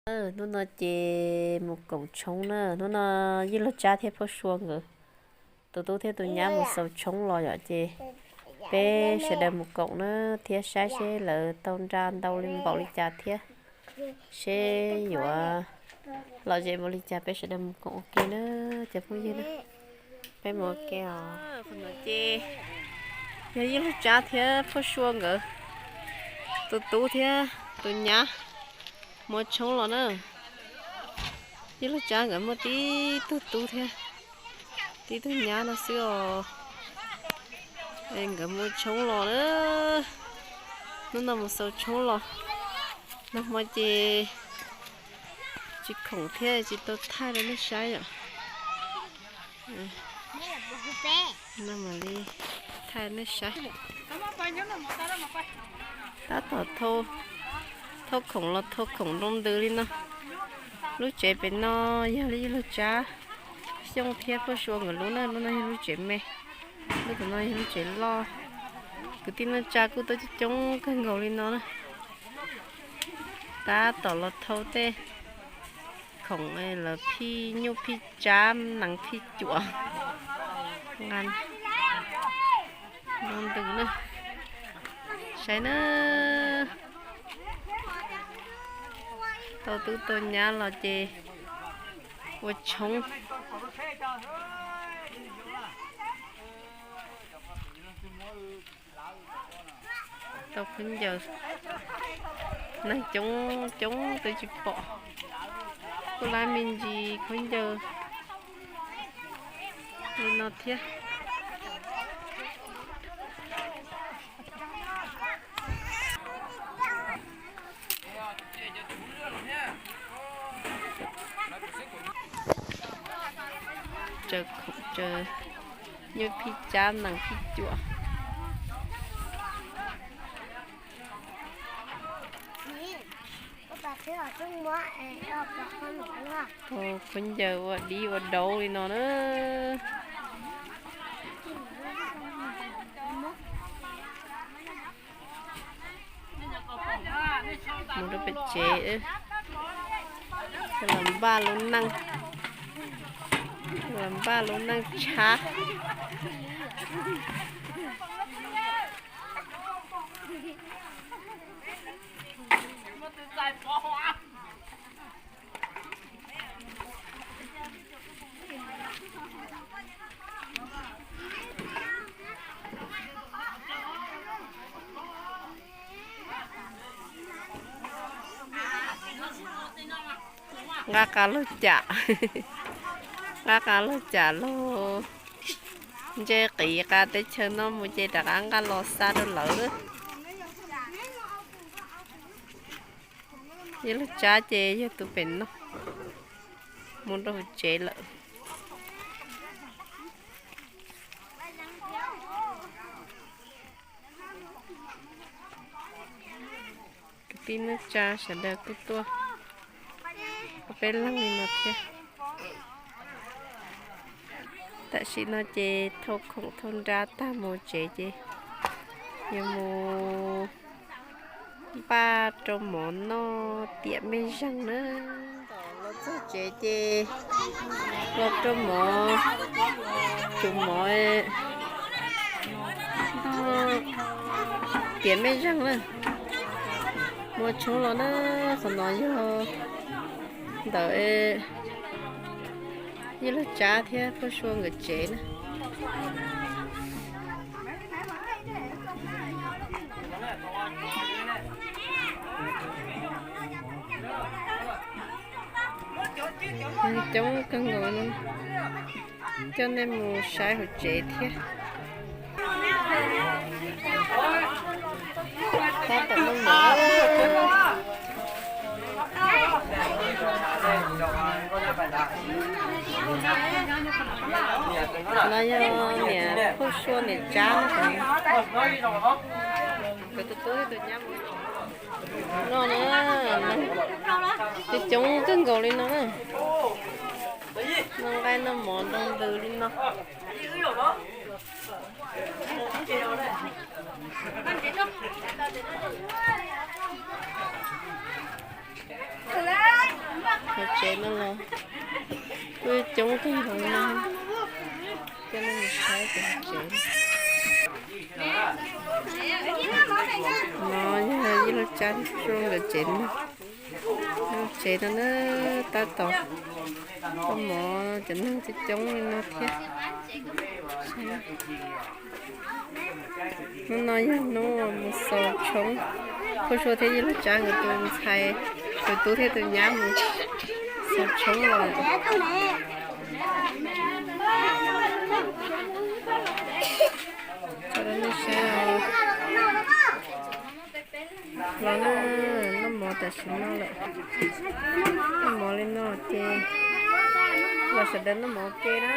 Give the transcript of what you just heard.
Hnub no ces mus koom tshoob na, hnub no Yij Laug Tsab thiab Phuaj Sua nkawd tus tub thiab tus nyab mus xaus tshoob los yom, ces peb sawv daws mus koom na, thiab saib seb lawv tau nra ntau li npaum li cas thiab seb yuav lom zem npaum li cas, peb sawv daws mus koom ua ke na cov phooj ywg na. Peb mus ua ke os. Ces yog Yij Laug Tsab thiab Phuaj Sua nkawd tus tub thiab tus nyab mus ua tshoob los na. Yij Laug Tsab nkawd muaj tib tug tub thiab tib tug nyab no xwb os. Nkawd mus ua tshoob los na, hnub no mus xaus tshoob los, nag hmo ces tsis khoom thiab tsis tau thaij rau nej saib yom. Thaij nej saib. Tab tom thau khoom los thau khoom nroo ntws li no. Lub tsev pem no yog li Yij Laug Tsab, Xyooj thiab Phuaj Sua nkawd lub na, lub no yog lub tsev me, lub tom no yog lub tsev loj. Kwv tij neej tsa kuj tuaj coob coob kawg nkaus li no na. Tab tom los thau tej khoom lawv phij nyuj phij tsab nees phij cuam nqa nroo ntws na. Saib na, tau tub tau nyab los ces ua tshoob. Tau khaub ncaws, neeg coob coob twb tsis pom. Kuj lab me ntsis khaub ncaws li no thiab. Tsaws khoom, tsaws nyuj phij tsab nees phij cuam. Tau khaub ncaws ua dib ua daub li no na. Mus rau pem tsev, los npaj lub neej, los npaj lub neej tshab. Nqa qab los cam, nqa qab los cam los, ntshe qiv qab teb chaws no mus ces rov qab nqa los xa rau lawv. Yog lub tsab ces yog tus pem no, mus rau hauv tsev lawm. Kwv tij neej tsa sawv daws kuj tuaj ua peb leeg li no thiab. Tam sim no ces thau khoom thau nra tag mus tsev ces yuav mus npaj rau mov noj tiam mej zeeg na. Los txog tsev ces los rau mov, tsuav mov noj tiam mej zeeg na. Mus tshoob los na, qhov no yog ntawm Yij Laug Tsab thiab Phuaj Sua nkawd tsev na. Coob kawg nkaus no, coj nej mus saib hauv tsev thiab. Tab tom noj mov. No yog niam Phuaj Sua niam Tsab na. Nkawd tus tub thiab tus nyab mus no na, coob coob kawg nkaus li no na. Noj nqaij noj mov nroo ntws li no. Tsev no los kuj coob kawg nkaus no. Coj nej mus saib tsev. No yog Yij Laug Tsab nkawd tsev no. Tsev no na, tab tom kho mob, cov neeg coob coob li no thiab. Hnub no yog hnub mus xaus tshoob, Phuj Sua thiab Yij Laug Tsab nkawd tus ntxhais, tus tub thiab tus nyab mus xaus tshoob los. Tso rau nej saib os. Los na, noj mov tam sim no lawm. Noj mov li no ces los sawv daws noj mov ua ke na.